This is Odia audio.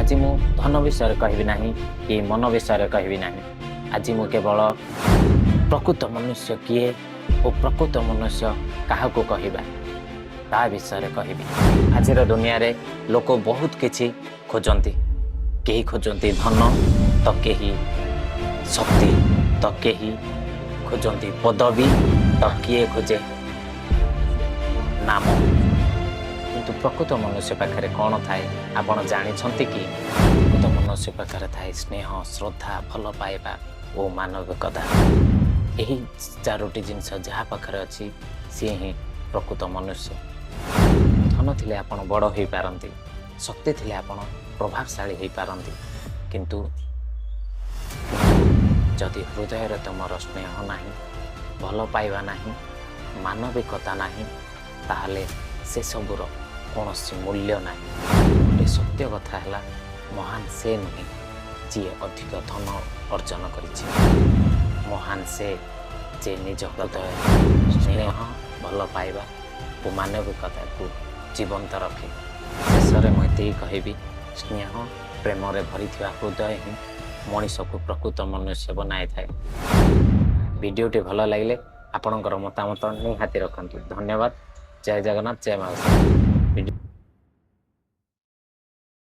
ଆଜି ମୁଁ ଧନ ବିଷୟରେ କହିବି ନାହିଁ କି ମନ ବିଷୟରେ କହିବି ନାହିଁ। ଆଜି ମୁଁ କେବଳ ପ୍ରକୃତ ମନୁଷ୍ୟ କିଏ ଓ ପ୍ରକୃତ ମନୁଷ୍ୟ କାହାକୁ କହିବା, ତା ବିଷୟରେ କହିବି। ଆଜିର ଦୁନିଆରେ ଲୋକ ବହୁତ କିଛି ଖୋଜନ୍ତି। କେହି ଖୋଜନ୍ତି ଧନ ତ କେହି ଶକ୍ତି, ତ କେହି ଖୋଜନ୍ତି ପଦବୀ, ତ କିଏ ଖୋଜେ ନାମ। କିନ୍ତୁ ପ୍ରକୃତ ମନୁଷ୍ୟ ପାଖରେ କ'ଣ ଥାଏ, ଆପଣ ଜାଣିଛନ୍ତି କି? ପ୍ରକୃତ ମନୁଷ୍ୟ ପାଖରେ ଥାଏ ସ୍ନେହ, ଶ୍ରଦ୍ଧା, ଭଲ ପାଇବା ଓ ମାନବିକତା। ଏହି ଚାରୋଟି ଜିନିଷ ଯାହା ପାଖରେ ଅଛି, ସିଏ ହିଁ ପ୍ରକୃତ ମନୁଷ୍ୟ। ଧନ ଥିଲେ ଆପଣ ବଡ଼ ହୋଇପାରନ୍ତି, ଶକ୍ତି ଥିଲେ ଆପଣ ପ୍ରଭାବଶାଳୀ ହୋଇପାରନ୍ତି, କିନ୍ତୁ ଯଦି ହୃଦୟରେ ତୁମର ସ୍ନେହ ନାହିଁ, ଭଲ ପାଇବା ନାହିଁ, ମାନବିକତା ନାହିଁ, ତାହେଲେ ସେସବୁର କୌଣସି ମୂଲ୍ୟ ନାହିଁ। ଗୋଟେ ସତ୍ୟ କଥା ହେଲା, ମହାନ ସେ ନୁହେଁ ଯିଏ ଅଧିକ ଧନ ଅର୍ଜନ କରିଛି। ମହାନ ସେ ଯେ ନିଜ ହୃଦୟରେ ସ୍ନେହ, ଭଲ ପାଇବା ଓ ମାନବିକତାକୁ ଜୀବନ୍ତ ରଖେ। ଶେଷରେ ମୁଁ ଏତିକି କହିବି, ସ୍ନେହ ପ୍ରେମରେ ଭରିଥିବା ହୃଦୟ ହିଁ ମଣିଷକୁ ପ୍ରକୃତ ମନୁଷ୍ୟ ବନାଇଥାଏ। ଭିଡ଼ିଓଟି ଭଲ ଲାଗିଲେ ଆପଣଙ୍କର ମତାମତ ନିହାତି ରଖନ୍ତୁ। ଧନ୍ୟବାଦ। ଜୟ ଜଗନ୍ନାଥ, ଜୟ ମା।